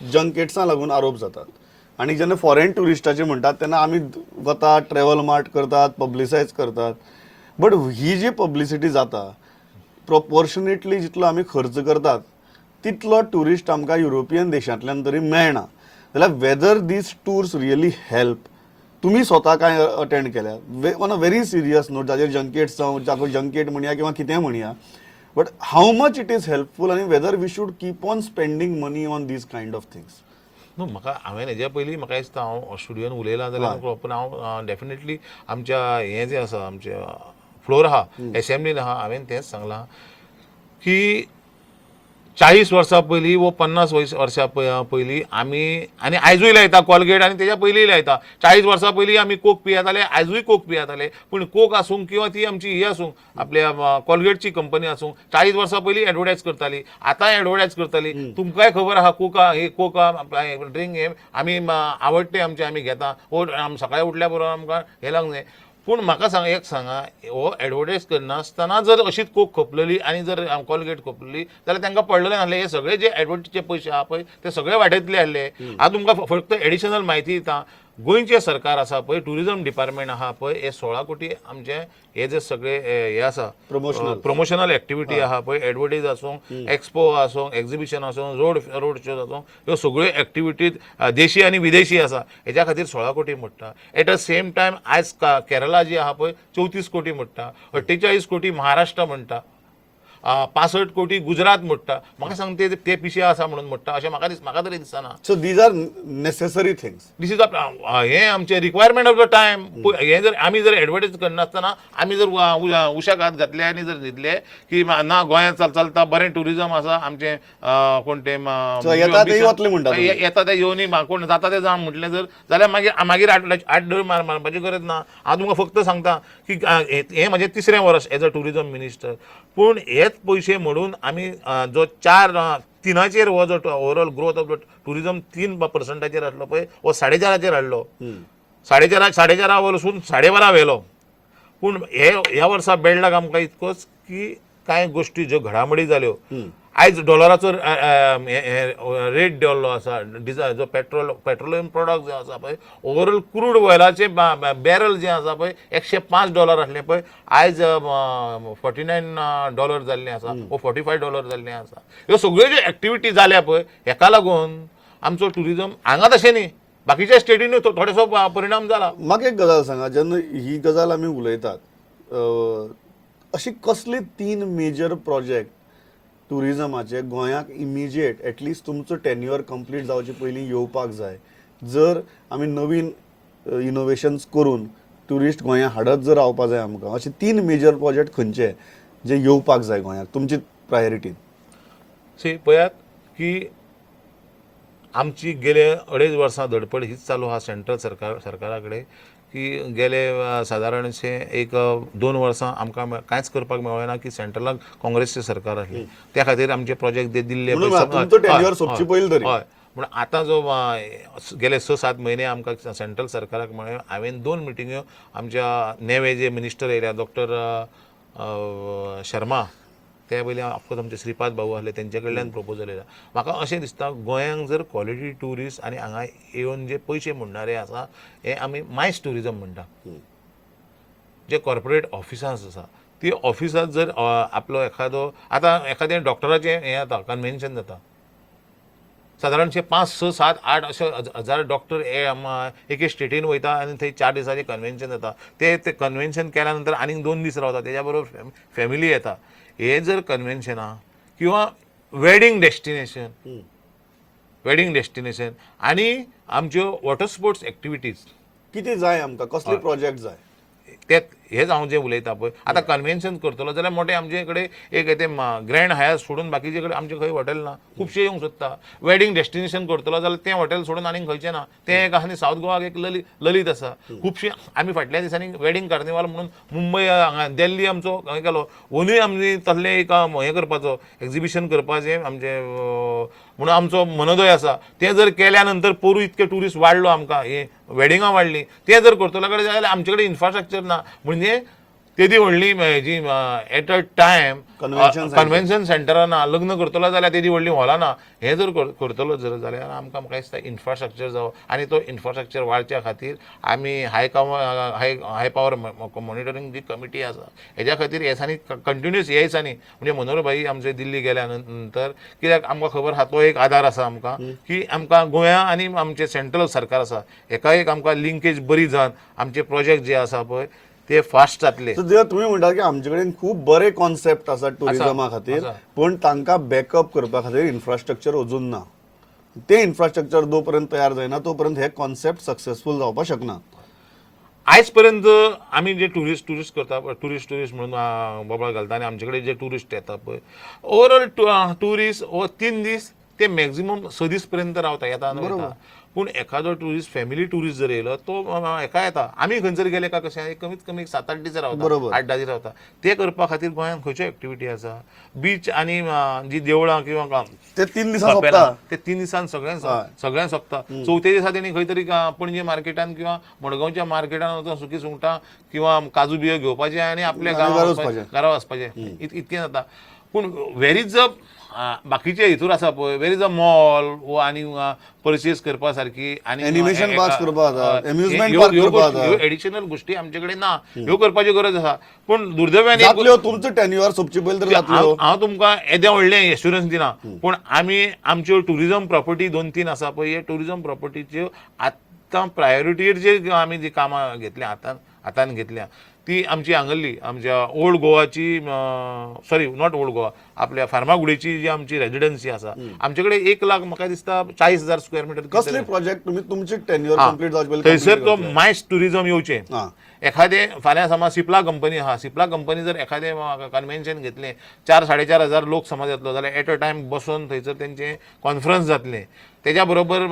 जंकेट्सां लागून आरोप जातात आनी जेन्ना फॉरेन ट्युरिस्टाचे म्हणटात तेन्ना आमी वता, ट्रॅवल मार्ट करतात, पब्लिसायज करतात, बट he ji publicity जाता, प्रोपोर्शनेटली जितलो आमी खर्च करतात तितलो ट्युरिस्ट आमकां युरोपियन देशांतल्यान तरी मेळना. जाल्यार whether these tours really help? तुमी स्वता कांय अटेंड केल्या? On a very serious note, जाचेर जंकेट्स जावं, जाका जंकेट म्हणया किंवा कितें म्हणया, but how much it is helpful आनी whether we should keep on spending money on these kind of things? न्हू, म्हाका हांवें हेज्या पयलीं, म्हाका दिसता, हांव स्टुडियोन उलयलां जाल्यार नकळो, पूण हांव डेफिनेटली आमच्या हें जें आसा, आमचें फ्लोर आहा, एसेंब्लीन आहा, हांवें तेंच सांगलां की 40 वर्सां पयलीं वो 50 वर्सां पयलीं आमी, आनी आयजूय लायता कॉलगेट आनी तेज्या पयलींय लायता. 40 वर्सां पयलीं आमी कोक पियेताले, आयजूय कोक पियेताले. पूण कोक आसूं किंवा ती आमची ही आसूं, आपल्या कॉलगेटची कंपनी आसूं, 40 वर्सां पयलीं एडवर्टायज करताली, आतांय एडवर्टायज करताली. तुमकांय खबर आहा, कोका हे, कोका ड्रिंक हे आमी आवडटे आमचे, आमी घेता वो सकाळी उठल्या बरोबर आमकां हें लागूंक जाय. पूण म्हाका सांग, एक सांगा, हो एडवर्टायज करनासतना जर अशीच कोक खपलेली आनी जर कॉलगेट खपलेली जाल्यार तांकां पडलेलें नासलें. हे सगळे जे एडवर्टायजीचे पयशे आहा पळय, ते सगळे वाटेंतले आहले. हांव तुमकां फक्त एडिशनल म्हायती दिता. गोंयचें सरकार आसा पळय, ट्युरिजम डिपार्टमेंट आहा पळय, हे 16 कोटी आमचे हे जे सगळे हे आसा, Promotional. Promotional activity आहा पळय, एडवर्टीज आसूं, एक्सपो आसूं, एक्झिबिशन आसूं, रोड रोड शोज आसूं, ह्यो सगळ्यो एक्टिविटीज देशी आनी विदेशी आसा, हेज्या खातीर 16 कोटी मोडटा. एट अ सेम टायम आयज केरला जी आहा पळय, 34 कोटी मोडटा, 48 कोटी महाराष्ट्र म्हणटा, 65 कोटी गुजरात मोडटा. म्हाका सांग, ते ते पिशे आसा म्हणून मोडटा अशें म्हाका तरी दिसना. So these are necessary things? This is हे आमचे रिक्वायरमेंट ऑफ the time. हे जर आमी जर एडवर्टायज करनासतना आमी जर उशाक हात घातले आनी जर न्हिदले की ना, गोंयांत चलता, बरें टुरिजम आसा आमचें, कोण ते So येता ते वतले म्हणटा तुमी. येता ते येवनी, कोण जाता ते जाण म्हटलें जर जाल्यार मागीर मागीर आठ आठ डोळ मारपाची गरज ना. हांव तुमकां फक्त सांगता की हें म्हजें तिसरें वर्स एज अ टुरिजम मिनिस्टर, पूण हेच पयशे म्हणून आमी जो चार तिनाचेर हो जो overall growth of the tourism 3 पर्संटाचेर आसलो पळय, हो 4.5चेर हाडलो. 4.5, 4.5 वरसून 12.5 व्हेलो. पूण हे ह्या वर्सा बेडलाक आमकां इतकोच की कांय गोश्टी ज्यो घडामोडी जाल्यो, आयज डॉलराचो रेट देंवल्लो आसा, डिजल जो पेट्रोलियम प्रोडक्ट जे आसा पळय, ओवरऑल क्रूड ऑयलाचे बॅरल जे आसा पळय, $105 आसलें पळय, आयज $49 जाल्लें आसा वो $45 जाल्लें आसा. ह्यो सगळ्यो ज्यो एक्टिविटी जाल्या पळय, हेका लागून आमचो ट्युरिजम हांगा तशें न्ही, बाकीच्या स्टेटीनूय थोडोसो परिणाम जाला. म्हाका एक गजाल सांगा, जेन्ना ही गजाल आमी उलयतात, अशी कसली तीन मेजर प्रोजेक्ट ट्युरिजमाचे गोंयाक इमिजिएट, एटलिस्ट तुमचो टेन्युअर कंप्लीट जावचे पयलीं येवपाक जाय, जर आमी नवीन इनोवेशन्स करून ट्युरिस्ट गोंयांत हाडत जर रावपा जाय आमकां, अशे तीन मेजर प्रोजेक्ट खंयचे जे येवपाक जाय गोंयाक तुमची प्रायोरिटीन? सी, पळयात की आमची गेले 2.5 वर्सां धडपड हीच चालू आहा सेंट्रल सरकारा कडेन की गेले सादारणशें एक 2 वर्सां आमकां कांयच करपाक मेळना की सेंट्रलाक काँग्रेसचें सरकार आसलें. त्या खातीर आमचे प्रोजेक्ट जे दिल्ले म्हणून पळय, तुमचो tenure सोंपचे पयलीं तरी. हय, पूण आतां जो गेले 6-7 म्हयने आमकां सेंट्रल सरकाराक मेळ्ळें. हांवें दोन मिटिंग्यो आमच्या नेवे जे मिनिस्टर येयल्या, डॉक्टर शर्मा, ते पयलीं ऑफकोर्स आमचे श्रीपाद भाऊ आसले, तेंचे कडल्यान प्रपोजल येयला. म्हाका अशें दिसता, गोंयांक जर क्वॉलिटी ट्युरिस्ट आनी हांगा येवन जे पयशे म्हणणारे आसा, हे आमी मायस ट्युरिजम म्हणटा, जे कॉर्पोरेट ऑफिसां आसा, ती ऑफिसांत जर आपलो एखादो, आतां एखादें डॉक्टराचें हें जाता, कन्वेन्शन जाता, सादारणशे पांच, स, सात, आठ अशे हजार डॉक्टर एके स्टेटीन वयता आनी थंय 4 दिसांचें कन्वेन्शन जाता. ते ते कन्वेन्शन केल्या नंतर आनीक 2 दीस रावता, तेज्या बरोबर फॅमिली येता. हे जर कन्वेन्शनां किंवा वेडींग डेस्टिनेशन, वेडींग डेस्टिनेशन आनी आमच्यो वॉटर स्पोर्ट्स एक्टिविटीज. कितें जाय आमकां, कसले प्रोजेक्ट जाय? ते हेच हांव जें उलयता पळय, आतां कन्वेन्शन करतलो जाल्यार मोठे आमचे कडेन एक ते ग्रँड हायत सोडून बाकीचे कडेन आमचे खंय हॉटेल ना. खुबशे येवंक सोदता. वेडींग डेस्टिनेशन करतलो जाल्यार तें हॉटेल सोडून आनीक खंयचें ना. तें एक आसा आनी सावथ गोवाक एक ललित आसा. खुबशीं आमी फाटल्या दिसांनी वेडींग कार्निवाल म्हणून मुंबय, हांगा दिल्ली आमचो हें केलो. ओनूय आमी तसलें एक हें करपाचो, एक्झिबिशन करपाचें आमचें म्हणून आमचो मनोदय आसा. तें जर केल्या नंतर पोरूं इतके ट्युरिस्ट वाडलो आमकां, हे वेडिंगां वाडलीं. तें जर करतलो कडेन जाल्यार आमचे कडेन इन्फ्रास्ट्रक्चर ना, म्हणजे तेदी व्हडली हेजी at a time Convention center. Convention सेंटरां ना, लग्न करतलो जाल्यार तेदी व्हडली हॉलां ना. हें जर करतलो जर जाल्यार आमकां, म्हाका दिसता, इन्फ्रास्ट्रक्चर जावं आनी तो इन्फ्रास्ट्रक्चर वाडच्या खातीर आमी हाय पावर मॉनिटरींग जी कमिटी आसा, हेज्या खातीर ह्या दिसांनी कंटिन्युअस, ह्या दिसांनी म्हणजे मनोहर भाई आमचे दिल्ली गेल्या नंतर, कित्याक आमकां खबर आहा, तो एक आदार आसा आमकां की आमकां गोंया आनी आमचें सेंट्रल सरकार आसा हेका एक आमकां लिंकेज बरी जावन आमचे प्रोजेक्ट जे आसा पळय ते फास्ट जातले. सो जेन्ना तुमी म्हणटा की आमचे कडेन खूब बरे कॉन्सेप्ट आसा टुरिझमा खातीर, आसा. पूण तांकां बॅकअप करपा खातीर इन्फ्रास्ट्रक्चर अजून ना. ते इन्फ्रास्ट्रक्चर जो पर्यंत तयार जायना तो पर्यंत हे कॉन्सेप्ट सक्सेसफूल जावपाक शकना. आयज पर्यंत आमी जे टुरिस्ट टुरिस्ट करता, टुरिस्ट टुरिस्ट म्हणून बोबाळ घालता आनी आमचे कडेन जे टुरिस्ट येता पळय, ओवरऑल टुरिस्ट हो 3 दीस ते मॅक्झिमम 6 दीस पर्यंत रावता, येता आनी वयता. पूण एखादो टुरिस्ट, फॅमिली टुरिस्ट जर येयलो, तो हेका येता. आमी खंयसर गेले काय कशें, एक कमीत कमी 7-8 दीस रावता, 8-10 दीस रावता. ते करपा खातीर गोंयांत खंयच्यो एक्टिविटी आसा? बीच आनी जी देवळां किंवा ते 3 दिसां कपेलां, सोंपता. ते 3 दिसान सगळ्यांक सगळ्यांक सोंपता. चवथ्या दिसा तेणी खंय तरी पणजे मार्केटान किंवा मडगांवच्या मार्केटान वचून सुकी सुंगटां किंवा काजू बियो घेवपाचे आनी आपल्या आनी गांवां घरा वचपाचें, वचपाचें. घरा वचपाचें. इतकें जाता. पूण वेर is a बाकीचे हितूर आसा पळय, वेर is a mall वो आनी परचेस करपा सारकी आनी Animation parks करपा जाता, amusement park करपा जाता. ह्यो एडिशनल गोष्टी आमचे कडेन ना. ह्यो करपाची गरज आसा, पूण दुर्दैवान एक जातल्यो, तुमचो टेन्युअर सोंपचे पयलीं तर जातल्यो. हांव तुमकां येदें व्हडलें एश्युरन्स दिना, पूण आमी आमच्यो टुरिजम प्रॉपर्टी दोन तीन आसा पळय, हे टुरिजम प्रॉपर्टीच्यो आतां प्रायोरिटीर जे आमी जी कामां घेतल्या, हातान हातान घेतल्या, ती आमची हांगल्ली आमच्या ओल्ड गोवाची, सॉरी, not old Goa, आपल्या फार्मागुडीची जी आमची रेजिडन्सी आसा, आमचे कडेन 1 लाख, म्हाका दिसता, 40,000 स्क्वेअर मिटर. कसले प्रोजेक्ट तुम्ही तुमचे टेन्युअर कंप्लीट जावचे पयलीं थंयसर complete तो करतले? मायस टुरिझम येवचें. एखादें फाल्यां समज सिप्ला कंपनी आहा, सिप्ला कंपनी जर एखादें कन्व्हेन्शन घेतलें, 4-4.5 हजार लोक समज येतलो जाल्यार एट अ टायम बसून थंयसर तेंचें कॉन्फरन्स जातलें. तेज्या बरोबर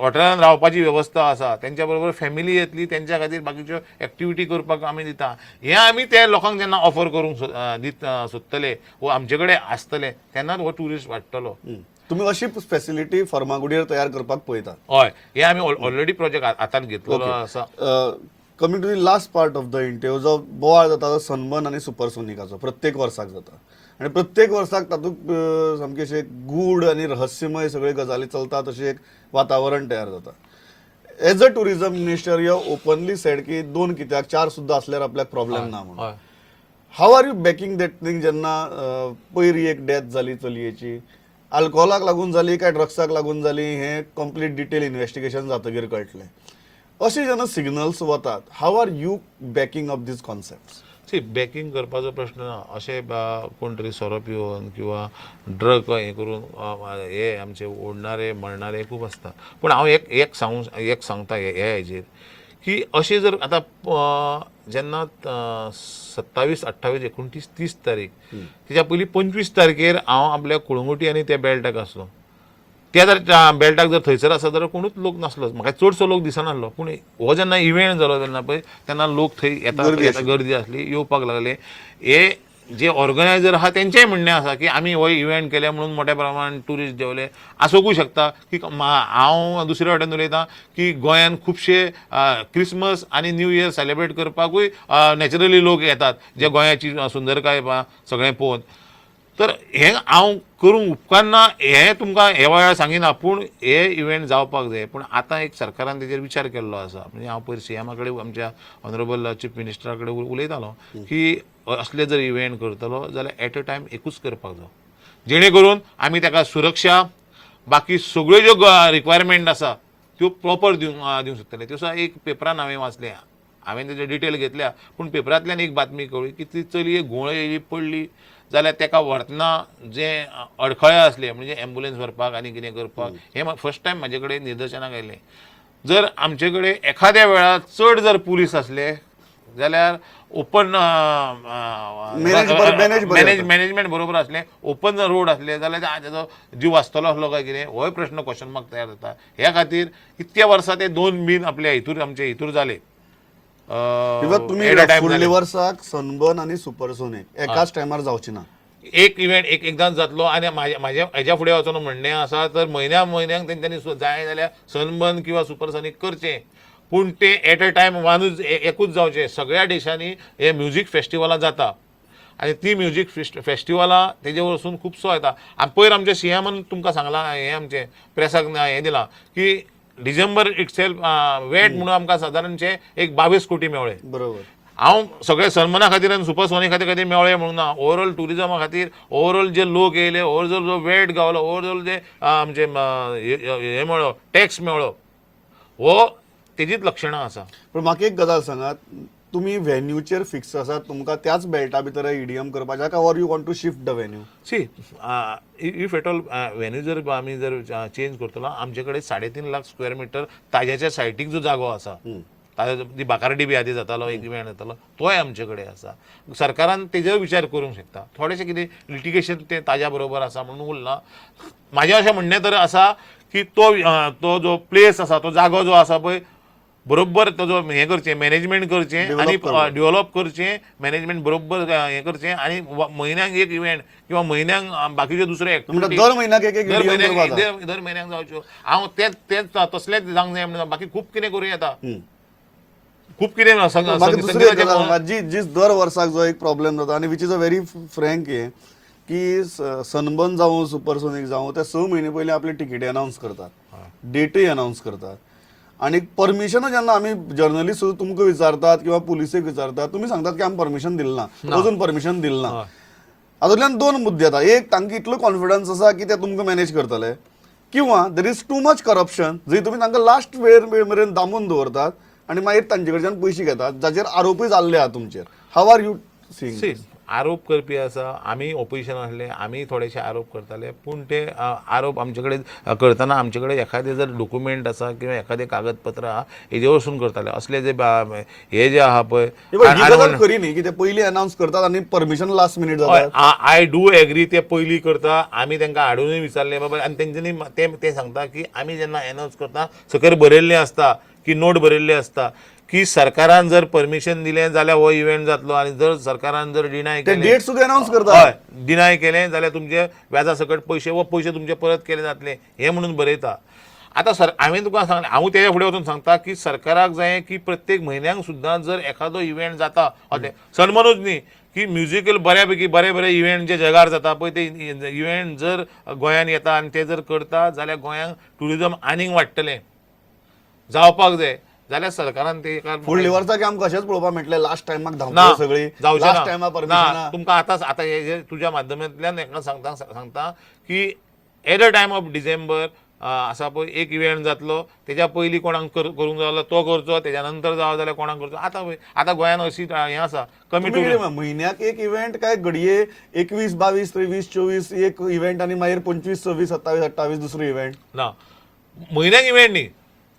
हॉटेलान रावपाची वेवस्था आसा, तेंच्या बरोबर फॅमिली येतली, तेंच्या खातीर बाकीच्यो एक्टिविटी करपाक आमी दिता. हें आमी त्या लोकांक जेन्ना ऑफर करूंक दित सोदतले वो आमचे कडेन आसतले, तेन्नाच हो ट्युरिस्ट वाडटलो. तुम्ही अशी फॅसिलिटी फर्मागुडीर तयार करपाक पळयतात? हय, हे आमी ऑलरेडी प्रोजेक्ट हातान घेतलेलो आसा. Coming to the last part of the interview, जो बोवाळ जाता तो सनबर्न आनी सुपरसोनिकाचो प्रत्येक वर्साक जाता आनी प्रत्येक वर्साक तातूंत सामकें अशें गूढ आनी रहस्यमय सगळे गजाली चलतात, अशें एक वातावरण तयार जाता. As a tourism minister, you openly said की दोन कित्याक, चार सुद्दां आसल्यार आपल्याक प्रॉब्लेम ना म्हणून. How are you backing that thing, जेन्ना पयर एक डेथ जाली चलयेची, अल्कोहोलाक लागून जाली काय ड्रग्साक लागून जाली हें कंप्लीट डिटेल इन्व्हेस्टिगेशन जातकीर कळटलें, अशे जेन्ना सिग्नल्स वतात, how are you backing up these concept? See, backing करपाचो प्रश्न ना. अशें कोण तरी सोरो पिवन किंवा ड्रग हें करून हे आमचे ओडणारे मरणारे खूब आसता. पूण हांव एक एक सांगू एक सांगता हे हेजेर की अशें जर आतां जेन्ना 27, 28, 29, 30 तारीख, तेच्या पयलीं 25 तारखेर हांव आपल्या कळंगुटी आनी त्या बेल्टाक आसलो. त्या जर बेल्टाक जर थंयसर आसा जाल्यार कोणूच लोक नासलो, म्हाका चडसो लोक दिसनासलो. पूण हो जेन्ना इव्हेंट जालो तेन्ना पळय, तेन्ना लोक थंय येता गर्दी येता, गर्दी आसली, येवपाक लागले. हे जे ऑर्गनायझर आहा तेंचेय म्हणणें आसा की आमी हो इव्हेंट केले म्हणून मोठ्या प्रमाणान ट्युरिस्ट देंवले. आसूंकूय शकता की हांव दुसरे वाटेन उलयतां की गोंयान खुबशे क्रिसमस आनी न्यू इयर सेलेब्रेट करपाकूय नॅचरली लोक येतात, जे गोंयाची सुंदरकाय सगळें पळोवन. तर हें हांव करूंक उपकारना हें तुमकां हे वेळार सांगिना, पूण हे इव्हेंट जावपाक जाय. पूण आतां एक सरकारान तेजेर विचार केल्लो आसा. म्हणजे हांव पयर सीएमा कडेन, आमच्या ऑनरेबल चीफ मिनिस्टरा कडेन उलयतालो की असले जर इव्हेंट करतलो जाल्यार एट अ टायम एकूच करपाक जाय, जेणे करून आमी ताका सुरक्षा, बाकी सगळ्यो ज्यो रिक्वायरमेंट आसा त्यो प्रॉपर दिवंक दिवंक शकतले. त्यो सुद्दां एक पेपरान हांवें वाचलें, हांवें तेजे डिटेल घेतल्या, पूण पेपरांतल्यान एक बातमी कळ्ळी की ती चली घुंवळ येयली, पडली जाल्यार ताका व्हरतना जे अडखळे आसले, म्हणजे एम्बुलन्स व्हरपाक आनी कितें करपाक, हें फर्स्ट टायम म्हाजे कडेन निदर्शनाक आयलें. जर आमचे कडेन एखाद्या वेळार चड जर पुलीस आसले जाल्यार ओपन manage बरें मॅनेज जाता. मॅनेजमेंट बरोबर आसलें, ओपन रोड आसले जाल्यार तेजो जीव वाचतलो आसलो काय कितें, होय प्रश्न क्वेश्चन मार्क तयार जाता. ह्या खातीर इतक्या वर्सां ते दोन बीन आपल्या हितूर आमचे हितूर जाले किंवा तुम्ही at a time फुडल्या जाले. वर्साक सनबर्न आनी सुपरसोनीक एकाच टायमार जावची ना? एक इव्हेंट एक एकदांच जातलो. आनी म्हाजें हेज्या फुडें वचून म्हणणें आसा, तर म्हयन्या म्हयन्याक तेंच्यांनी जाय जाल्यार सनबर्न किंवा सुपरसॉनीक करचें. पूण ते एट अ टायम वनूच एकूच जावचें. सगळ्या देशांनी हे म्युजीक फेस्टिवलां जाता आनी ती म्युजीक फेस्टिवलां तेजे वरसून खुबसो येता. आनी पयर आमच्या सीएमान तुमकां सांगलां, हें आमचें प्रेसाक हें दिलां की डिसेंबर it self weight म्हणून आमकां सादारणशे एक 22 कोटी मेवळे. हांव सगळे सनमना खातीर आनी सुपर सोनी खातीर खातीर मेवळे म्हणून ना, ओवरऑल ट्युरिजमा खातीर, ओवरऑल जे लोक येयले, ओवरऑल जो वेट गावलो, ओवरऑल जे आमचे हे मेळ्ळो, टॅक्स मेळ्ळो, हो तेजीच लक्षणां आसा. पण म्हाका एक गजाल सांगात, तुमी व्हेन्यूचेर फिक्स आसात, तुमकां त्याच बेल्टा भितर ईडीएम करपाचें काय or you want to shift the venue? See, if at all venue जर आमी जर चेंज करतलो, आमचे कडेन 3.5 लाख स्क्वेअर मिटर ताज्याच्या सायटीक जो जागो आसा, ताज्या ती बाकार्डी बी आदी जातालो, एक इव्हेंट जातालो, तोय आमचे कडेन आसा. सरकारान तेजेर विचार करूंक शकता. थोडेशें कितें लिटिगेशन तें ताज्या बरोबर आसा म्हणून उरलां. म्हाजें अशें म्हणणें तर आसा की तो जो प्लेस आसा, तो जागो जो आसा पळय, बरोबर ताजो हें करचें, मॅनेजमेंट करचें आनी Develop करचें. डेव्हलप करचें, मॅनेजमेंट बरोबर हें करचें आनी म्हयन्याक एक इव्हेंट किंवा म्हयन्याक बाकीच्यो दुसऱ्यो म्हणटा एक्टिविटी. दर म्हयन्याक एक एक दर EDM म्हयन्याक करपाक जाय. दर म्हयन्याक जावच्यो. हांव तेच तेच तसलेंच जावंक जाय म्हणून, बाकी खूब कितें करूं येता, खूब कितें म्हाका दुसरी एक संगिताचें गजाल सांगा, जी जी दर वर्साक जो एक प्रॉब्लेम जाता आनी which is a very frank हें की सनबर्न जावं, सुपरसोनीक जावं, ते 6 म्हयने पयलीं आपली तिकेटी अनावन्स करतात, डेटूय अनावन्स करतात आनी परमिशनूय जेन्ना आमी जर्नलिस्ट सुद्दां तुमकां विचारतात किंवा पुलिसेक विचारतात, तुमी सांगतात की आमी परमिशन दिलें ना, अजून परमिशन दिलें ना. हातूंतल्यान दोन मुद्दे येता. एक, तांकां इतलो कॉन्फिडन्स आसा की ते तुमकां मॅनेज करतले, किंवा there is too much corruption, जंय तुमी तांकां लास्ट वेळ वेळ मेरेन दामून दवरतात आनी मागीर तांचे कडच्यान पयशे घेतात, जाचेर आरोपूय जाल्ले आहा तुमचेर. How are you seeing? See, आरोप करपी आसा. आमी ओपोजिशन आसले, आमी थोडेशे आरोप करताले, पूण ते आरोप आमचे कडेन करतना आमचे कडेन एखादें जर डॉक्युमेंट आसा किंवा एखादें कागदपत्र आहा, हेजे वरसून करताले. असले जे हे जे आहा पळय ही गजाल खरी न्ही की ते पयलीं अनावन्स करतात आनी परमिशन लास्ट मिनीट जाता? I do agree, ते पयलीं करता. आमी तांकां हाडूनय विचारलें बाबा, आनी तेंच्यांनी ते ते सांगता की आमी जेन्ना एनावन्स करता, सकयल बरयल्लें आसता की नोट बरयल्ली आसता की सरकारान जर परमिशन दिलें जाल्यार हो इव्हेंट जातलो आनी जर सरकारान जर डिनाय ते केलें, डेट सुद्दां अनावन्स करतात. हय, डिनाय केलें जाल्यार तुमचे व्याजा सकट पयशे व पयशे तुमचे परत केले जातले हें म्हणून बरयता. आतां सर, हांवें तुका सांगलें, हांव तेज्या फुडें वचून सांगता की सरकाराक जाय की प्रत्येक म्हयन्याक सुद्दां जर एखादो इव्हेंट जाता, अशें सनमनूच न्ही की म्युजिकल बऱ्यापैकी बरे बरे इव्हेंट जे जगार जाता पळय, ते इव्हेंट जर गोंयान येता आनी ते जर करता जाल्यार गोंयांक ट्युरिजम आनीक वाडटलें. जावपाक जाय जाल्यार सरकारान ते एका फुडल्या वर्साक आमकां अशेंच पळोवपाक मेळटलें, लास्ट टायमाक ना. धांवपळ सगळी, जावचें लास्ट ना. टायमाक ना. परमिशन? तुमकां आतां आतां हे जे तुज्या माध्यमांतल्यान हेका सांगता सांगता की at a time of December आसा पळय एक इव्हेंट जातलो, तेज्या पयलीं कोणाक करूंक जाय जाल्यार तो करचो, तेज्या नंतर जावं जाल्यार कोणाक करचो. आतां पळय, आतां गोंयान अशी हें आसा कमी तुमी कितें म्हयन्याक एक इव्हेंट काय घडये 21, 22, 23, 24 एक इव्हेंट आनी मागीर 25, 26, 27, 28 दुसरो इव्हेंट? ना, म्हयन्याक इव्हेंट न्ही,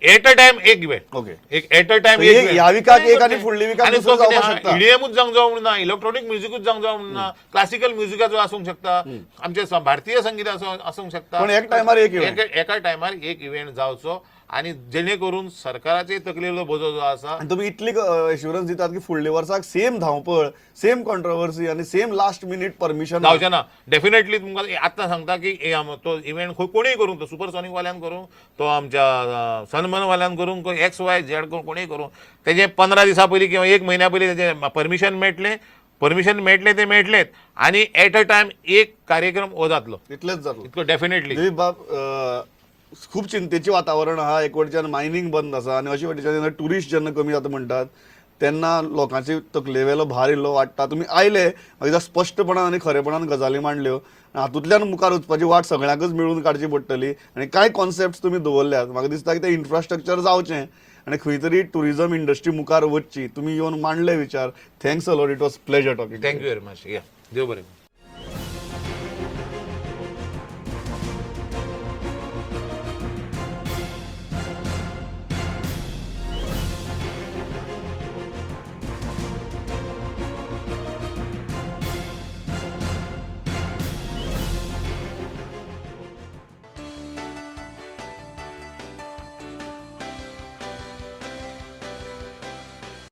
एट अ टायम एक इव्हेंट. एक एट अ टायम. So एक ह्या विकाक एक आनी फुडल्या विकाक दुसरो जावपाक शकता. ईडीएमूच जावंक जावं म्हणून ना, इलेक्ट्रॉनीक म्युजिकूच जावंक जावं म्हणून ना, क्लासिकल म्युजिकाचो आसूंक शकता, आमचे भारतीय संगीत आसूंक शकता. पण एक टायमार एक event. एका टायमार एक इव्हेंट जावचो आनी जेणे करून सरकाराचे तकलेलो बोजो जो आसा. आनी तुमी इतली एश्युरन्स दितात की फुडल्या वर्साक सेम धांवपळ, सेम कॉन्ट्रोवर्सी आनी सेम लास्ट मिनीट परमिशन? जावचें ना डेफिनेटली. तुमकां आत्तां सांगता की हे तो इव्हेंट खंय कोणूय करूं, तो सुपर सोनीक वाल्यान करूं, तो आमच्या सनमन वाल्यान करूं, एक्स वाय झेड करूं, कोणूय करूं, तेजें 15 दिसां पयलीं किंवा एक म्हयन्या पयलीं तेजें परमिशन मेळटलें. परमिशन मेळटलें तें मेळटलेंच आनी एट अ टायम एक कार्यक्रम हो जातलो. इतलेंच जातलो. इतलो डेफिनेटली. दिलीप बाब, खूब चिंतेचें वातावरण आहा. एक वटेच्यान मायनींग बंद आसा आनी अशे वटेच्यान जेन्ना ट्युरिस्ट जेन्ना कमी जाता म्हणटात तेन्ना लोकांचे तकलेवेलो भार इल्लो वाडटा. तुमी आयले, मागीर स्पश्टपणान आनी खरेपणान गजाली मांडल्यो. हातूंतल्यान मुखार वचपाची वाट सगळ्यांकच मेळून काडची पडटली आनी कांय कॉन्सेप्ट तुमी दवरल्यात, म्हाका दिसता की तें इन्फ्रास्ट्रक्चर जावचें आनी खंय तरी ट्युरिजम इंडस्ट्री मुखार वचची. तुमी येवन मांडले विचार. Thanks a lot, it was pleasure talking. Thank you very much. या, देव बरें करूं.